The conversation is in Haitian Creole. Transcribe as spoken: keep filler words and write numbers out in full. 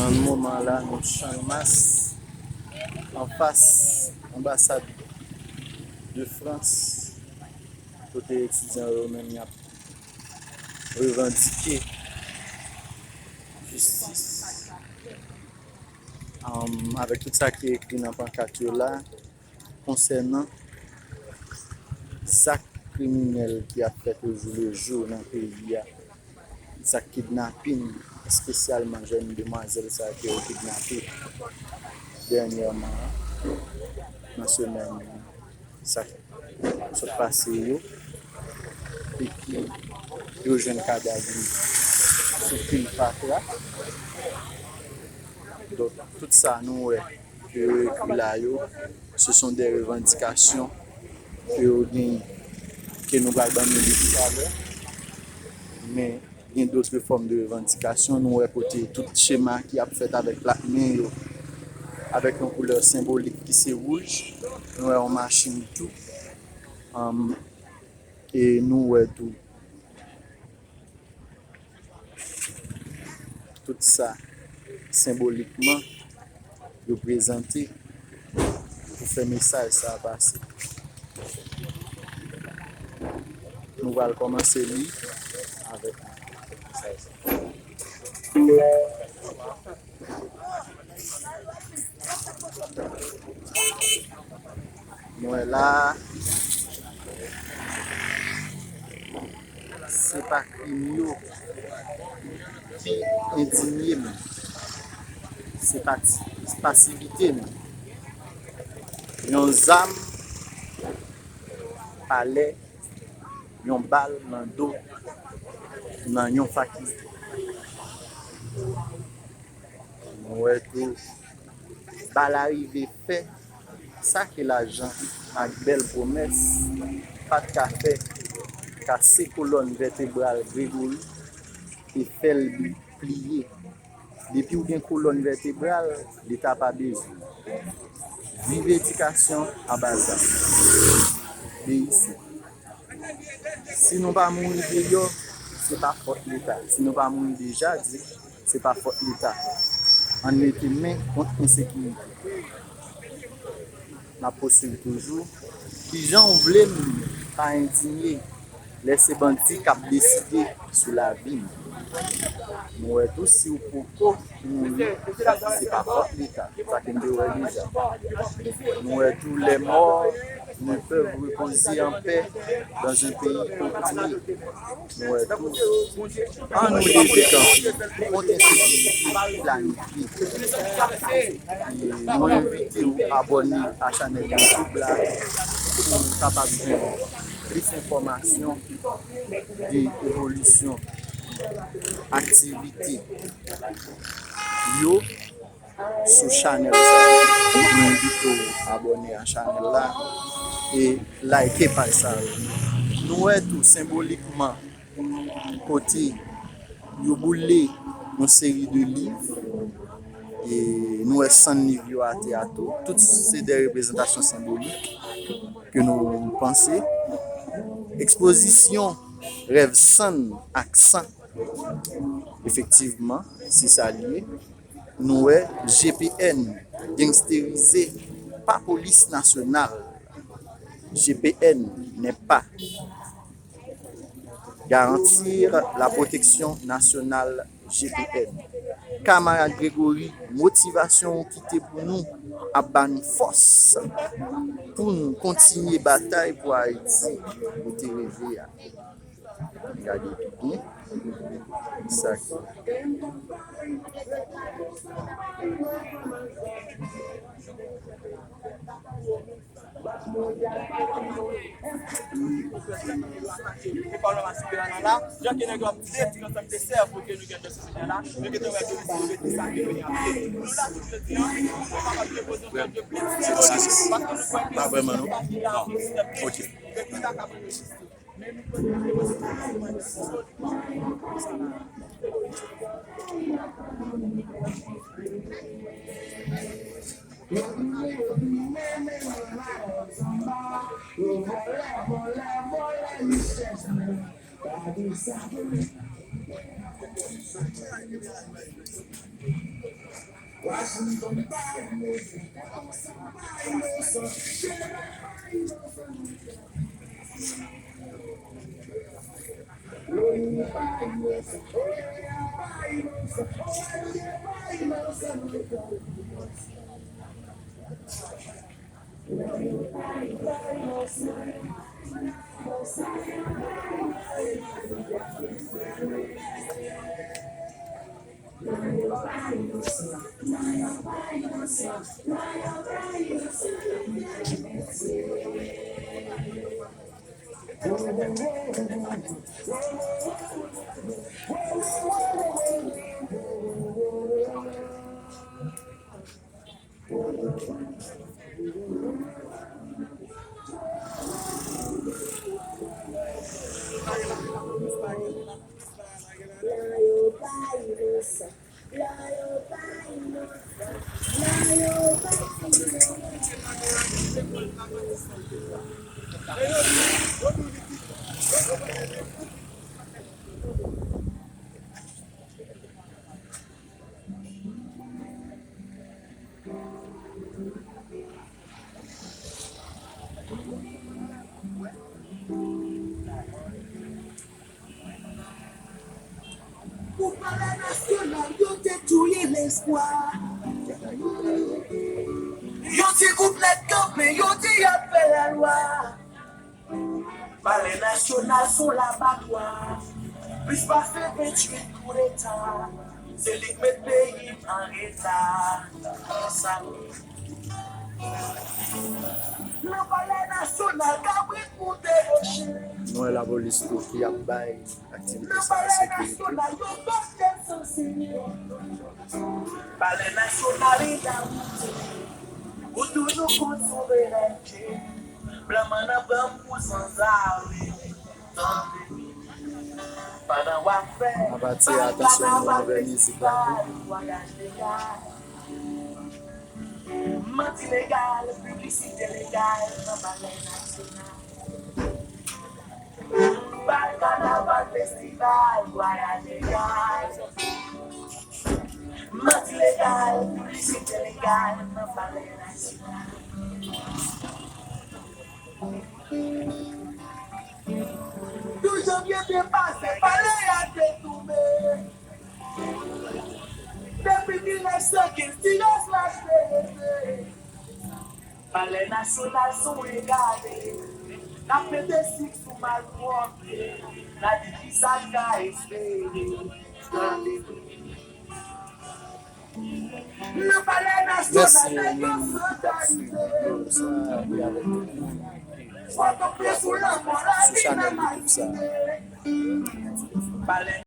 Nan moman la, nou Channmas, anfas anbasad de Frans, kote etidyan yo menm y ap revandike jistis. Anm, avèk tout sa ki ekri nan pankat yo la, konsènan zak kriminèl ki ap fèt ojou le jou nan peyi a, zak kidnapin, espesyalman jèn demwazèl sa a ke yo kidnape dènyèman an, nan semèn sa k sot pase yo, e ki yo jwenn kadav li sou pil fatra. Donk, tout sa nou wè ke yo ekri la yo, ce sont des revendications ke yo genyen, ke nou pral ban nou li toutalè. Men gen dòt fòm de revandikasyon, nou wè kote tout chema ki ap fèt avèk plak men yo, avèk yon koulè senbolik ki se wouj. Nou wè yon machin tou. Anm, e nou wè tou tout sa senbolikman yo prezante pou fè mesaj sa a pase. Nou pral kòmanse li avèk mesaj sa. Mwen la, se pa krim yo ki endinye m, se pati-, pasivite m. Yon zam palè, yon bal nan do, nan yon fakilte. Nou wè tou, bal arive fè sa ke lajan ak bèl pwomès pa t ka fè, kase kolòn vètebral Gregory e fè l pliye. Depi w gen kolòn vètebral, Leta pa bezwen. Viv edikasyon a baz la. Beyisi. Si nou pa mouri deyò, se pa fòt Leta. Si nou pa mouri de jadi, se pa fòt Leta. Ann mete men kont ensekirite. N ap pouswiv toujou. Kijan w vle m pa endinye lè se bandi k ap deside sou lavi m? Nou wè tou, si w poko mouri, se pa fòt Leta. Sa ke n te wè deja. Nou wè tou, les morts ne peuvent reposer en paix dans un pays opprimé. Nou wè tou, ann nou leve kanpe kont ensekirite ki planifye. E mwen envite w abòne a chanèl YouTube la pou w kapab jwenn plis enfòmasyon de evolisyon aktivite yo sou chanèl sa. Nou envite w abòne a chanèl la e like paj sa yo. Nou wè tou senbolikman kote yo boule yon seri de liv. E nou wè sann liv yo atè a tou. Tout se de reprezantasyon senbolik ke nou panse. Ekspozisyon rèv sann ak san. Efektivman, se sa li ye. Nou wè G P N gangsterize pa polis nasyonal. G P N n'est pas garantir la protection nationale. G P N. Kamarad Gregory, motivasyon ou kite pou nou ap ba nou fòs pou nou kontinye batay pou Ayiti ou te reve a. Gade pi byen. Sa ki Pou pwoblèm a sipè a la, jan ke nèg yo ap detwi ansanm de sèvo ke nou gen nan sosyete a la, nou gentan wè ke nou mete sa ke nou gen ap fè. Nou la tout jodi a, nou kapab depoze yon sèt de plent senbolik, paske nou kwè ke si nou pa vin la pou sistèm enjis, ke nou pa ka pran jistis. Pou palè nasyonal, yo te touye lespwa. Yon ti gwoup nèg kanpe, yo di y ap fè lalwa. Palè nasyonal s on labatwa. Plis pase venntuit koudeta. Se li k met peyi m an reta. Sa. Nan palè nasyonal, kabrit moute woche. Nou wè lapolis tou ki ap bay aktivite sa a sekirite. Palè nasyonal, e la ou te. Ou toujou kont souverènte. Blan man nan pran m pou zanzare. Tande. Pandan w ap fè. N ap atire atansyon nou anvè mizik la tou. Vwayaj legal. Manti legal, piblisite legal nan palè nasyonal. Bal, kanaval, festival, vwayaj legal. Manti legal, piblisite legal nan palè nasyonal. Douz janvye te pase, palè a te tonbe. Depi mil nèf san kenz, ti rès la te rete. Palè nasyonal s on egare. N ap mete sik sou malpwòpte. N a di kisa n ka espere. Tande. Nan palè nasyonal, nèg yo sandalize. Fòk anpil sou lanmò, lavi nan maline. Palè